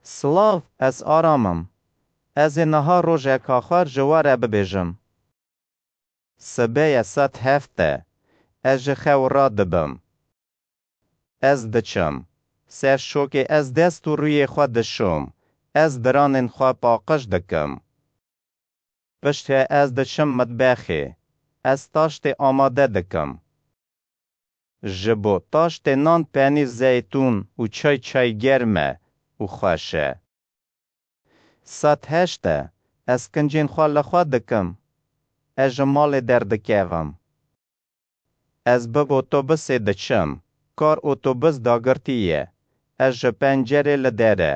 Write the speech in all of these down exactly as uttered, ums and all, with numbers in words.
Silav, ez aram im. Ez ê niha rojeka xwe ji we re bibêjim. Sibe ye, saet heft e. Ez ji xew radibim. Ez diçim. Ser şokê ez dest û rûyê xwe dişom. Ez diranên xwe paqij dikim. Piştre ez diçim mitbexê. Ez taştê amade dikim. Ji bo taştê nan, penîr, zeytûn û çay, çay germ e û xweş e. Saet heşt e. Ez kincên xwe li xwe dikim. Ez ji malê derdikevim. Ez bi otobusê diçim. Kar otobus dagirtî ye. Ez ji pencerê li dere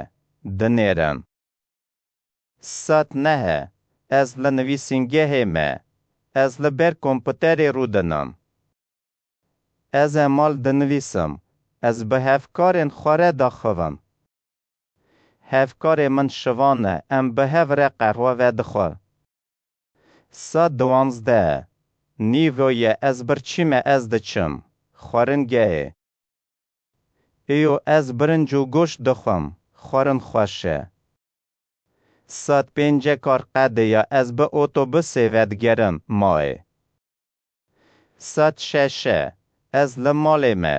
dinêrim. Saet neh e. Ez li nivîsîngehê me. Ez li ber komputerê rûdinim. Ez ê mal dinivîsim. Ez bi hevkarên xwe re daxivim. Hevkarê min Şivan e, em bi hev re qehwe vedixwin. Saet duwazdeh e. Nîvo ye, ez birçî me, ez diçim xwaringehê. Îro ez birinc û goşt dixwim, xwarin xweş e. Saet pênc e, kar qedêya, ez bi otobusê vedigerim malê. Saet şeş e, ez li malê me,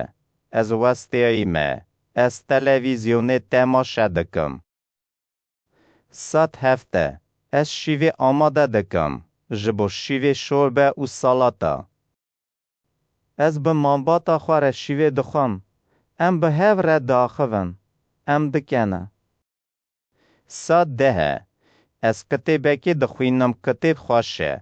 ez westiyayî me, ez televîzyonê temaşe dikim. Saet heft e, ez şîvê amade dikim, ji bo şîvê, şorbe û salata. Ez bi malbata xwe re şîvê dixwim, em bi hev re diaxivin, em dikene. Saet deh e, ez kitêbekê dixwînim, kitêb xweş e.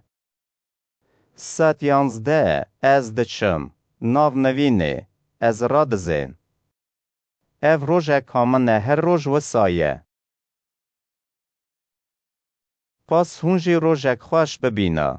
Saet yanzdeh e, ez diçim nav nivînê, ez radizêm. Ev rojeka min e, her roj wisa ye. Spas, hûn jî rojek xweş bibîne.